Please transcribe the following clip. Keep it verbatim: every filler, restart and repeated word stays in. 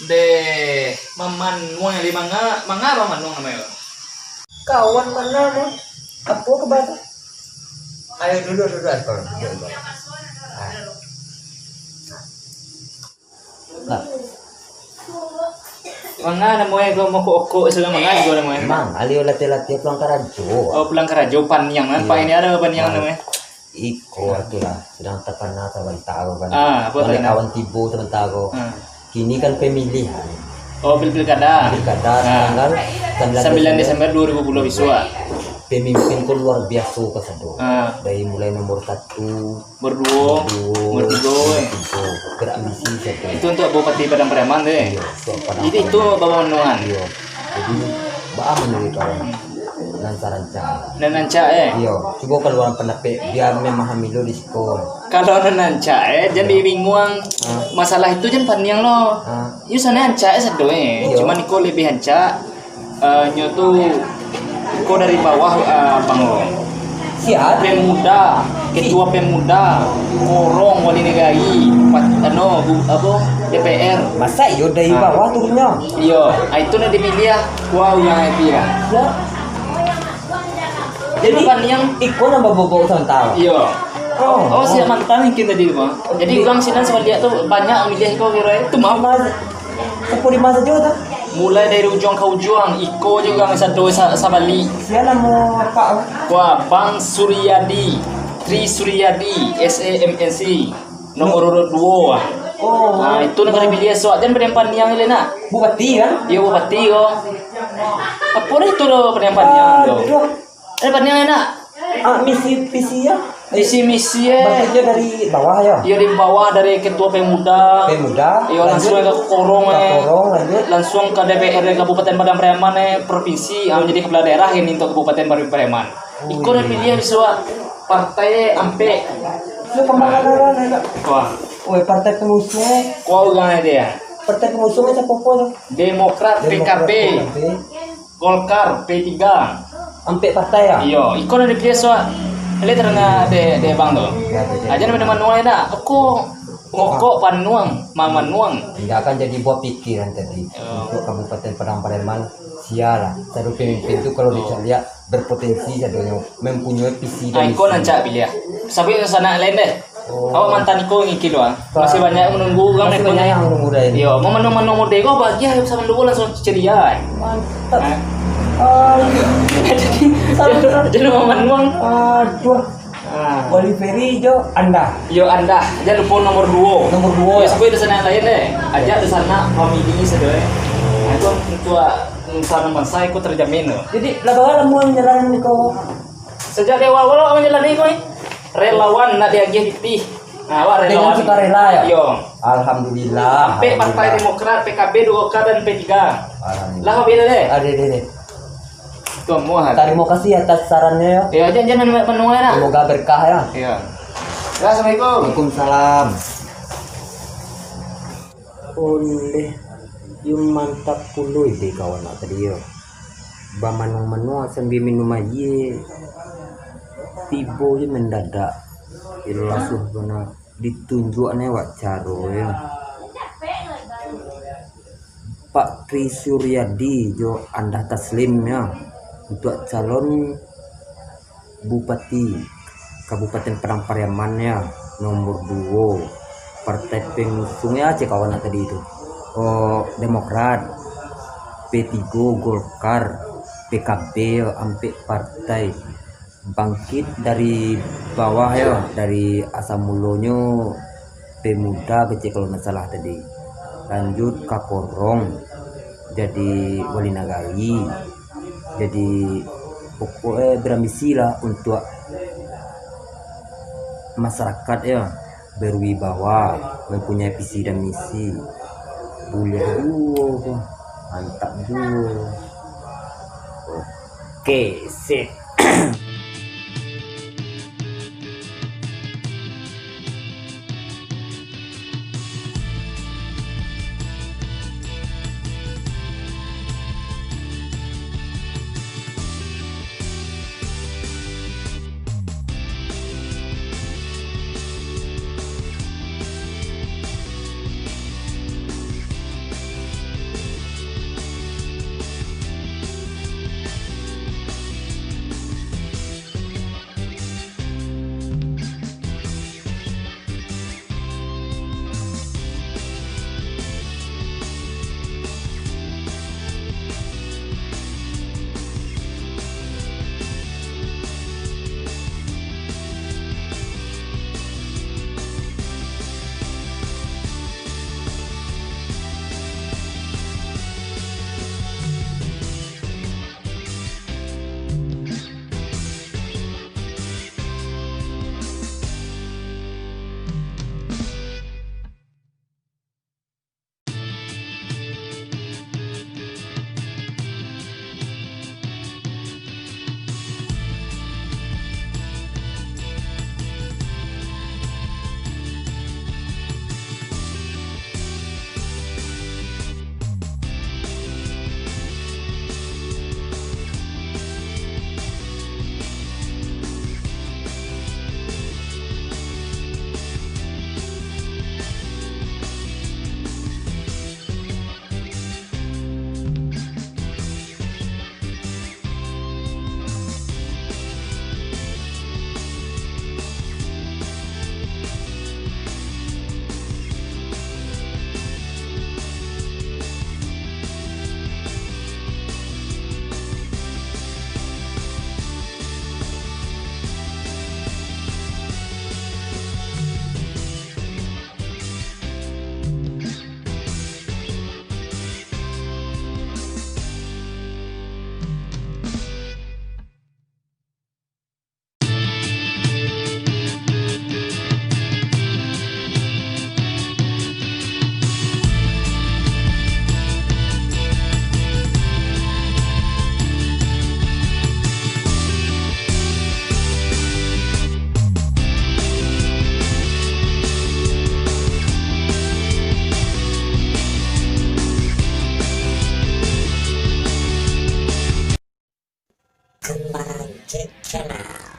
Deh, Maman Nuang, Limanga, manga Maman Nuang namonyo? Kawan mana, Mon? Apo kabar tu? Ayo duduk, duduk, Askol. Duduk, duduk. Ah. Nah. Manga namonyo ko, mokok-okok, sudah manga juo namonyo? Mang, alio latiah-latiah pulang karajo. Oh, pulang karajo, paniang, kan? Iyo. Pak, ini ado paniang namonyo? Iko tu lah, sadang takana sabanta ko kan. Ah, apo takana? Kawan tibo sabanta ko. Ah. Kini kan pamilihan. Oh, pil-, pilkada. Pilkada tanggal sambilan Desember dua ribu dua puluh bisuak. Pamimpin ko luar biaso kasado. Ah. Dari mulai nomor satu, nomor duo, nomor tigo, eh. Nomor tigo. Berambisi sajo. Itu untuk Bupati Padang Pariaman tu, eh? Iyo, untuk Padang Pariaman. Jadi itu Bapak Manuang. Iyo. Jadi, baa manuruik awak nan sarancak? Nan rancak, eh? Iyo, cubo kaluaran pandapek, bia memahami lo di siko. Kalau nan rancak, eh, jan dibinguang. Ah. Masalah itu jan paniang lo. Ah. Iyo, sana rancak, eh, sado, eh. Iyo. Cuman iko lebih rancak, eh, nyo tu, ko dari bawah, eh, bang lo. Sia? Pemuda, ketua pemuda, korong wali nagari, pat-, ano, bu-, apo, D P R. Masa iyo dari bawah turunnyo? Iyo, ah, itu nan dipiliah. Wah, urang happy lah. Iyo. Jadi, paniang iko nan babobok sabanta. Iyo. Oh. Oh, siap mantang mungkin tadi tu, Bang. Jadi, urang sinan sabaliak tu banyak mamiliah iko kiro. Tu mah. Mas, pukul lima sajo tu. Mulai dari ujuang ka ujuang, iko jo urang sado sa-, sabalik. Sia namo Pak? Wah, Bang Suryadi, Tri Suryadi, S A M N C. Nomor urut duo, ah. Oh. Ah, itu nan ka dipiliah esok. Jan paniang-paniang lai, nak. Bupati, kan? Iyo, bupati ko. Apo lah itu lo paniang-paniang tu? Aduh. Eh, paniang lai, nak. Ah, misi visi yo. Visi misi, eh. Bangkitnyo dari bawah yo. Iyo, dari bawah, dari ketua pemuda. Pemuda, iyo, lansuang lanjut ka korong, eh. Ka korong, lanjut. Lansuang ka D P R Kabupaten Padang Pariaman, eh, provinsi. Ah, jadi kepala daerah ini untuk Kabupaten Padang Pariaman. Oh, iko nan iyo. Piliah bisuak, partai ampek. Iyo, kemana, nah. Wah. Oi, partai pengusung, eh. Kau urang dia. Partai pengusung, eh, siapa, siapa tu? Demokrat, Demokrat, P K B. P K B. Golkar, P tiga. Ampek partai, ya? Iyo, iko nan dipiliah esok. Lai tadanga dek, dek abang tu. Ya, ya, ya. Aja nama manuang dah. Aku ngokok panuang, mamanuang. Indak akan jadi buah pikiran tadi. Yo. Untuk Kabupaten Padang Pariaman, sia lah. Sado pemimpin tu kalau dicaliak berpotensi sadonyo, mempunyai visi dan misi. Ah, iko nan rancak piliah. Sabuik sanak lain deh. Oh. Awak mantan iko ngikil, Bang. Masih banyak yang menunggu, Bang. Masih banyak yang menunggu dah ini. Yo, mamanuang-manuang mode ko bahagia, sama dulu langsung ceria. Mantap. Hah? Ah, iya. Jadi, salah, jadi, salah. Jadi mamanuang. Aduh. Ah. Wali Ferry jo Anda. Yo, Anda. Jan lupo nomor duo. Nomor duo, yo, ya? Sabuik sanak lain deh. Ajak sanak famili sado, eh. Nah, itu, itu, ah, usaha nan bansa iko terjamin tu. Jadi, lah bara lamo manjalani ko? Sajak di awal-awal manjalani ko, eh. Relawan nak diagiah pitih. Nah, awak relawan. Dengan sukarela, ya? Yo. Alhamdulillah. Ampek Partai Demokrat, P K B, Golkar, dan P tiga. Alhamdulillah. Lah, habis dah, deh. Ada, ada, ada. Itu amuah. Tarimo kasih atas sarannya, ya. Ya, jan, jan manuang lah. Semoga berkah, ya. Iya. Ya, assalamualaikum. Waalaikumsalam. Oleh, yo mantap pulo ide kawan awak tadi yo. Bamanuang-manuang sambia minum aia, tibo jo mandadak. Yo lasuah bana ditunjuak ne awak caro yo. Pak Tri Suryadi jo Andah Taslim yo, untuak calon Bupati Kabupaten Padang Pariaman, ya, nomor duo. Partai pengusung, ya, cek kawan nak tadi tu. Oh, Demokrat, P tiga, Golkar, P K B, ya, ampek partai. Bangkit dari bawah, ya, dari asal mulonyo pemuda kecil kalau ndak salah tadi. Lanjut ka korong, jadi wali nagari. Jadi, pokoknyo berambisilah untuak masyarakat, ya, berwibawa, mempunyai visi dan misi. Buliah juo ko, mantap juo. Oke, sip. Magic Channel.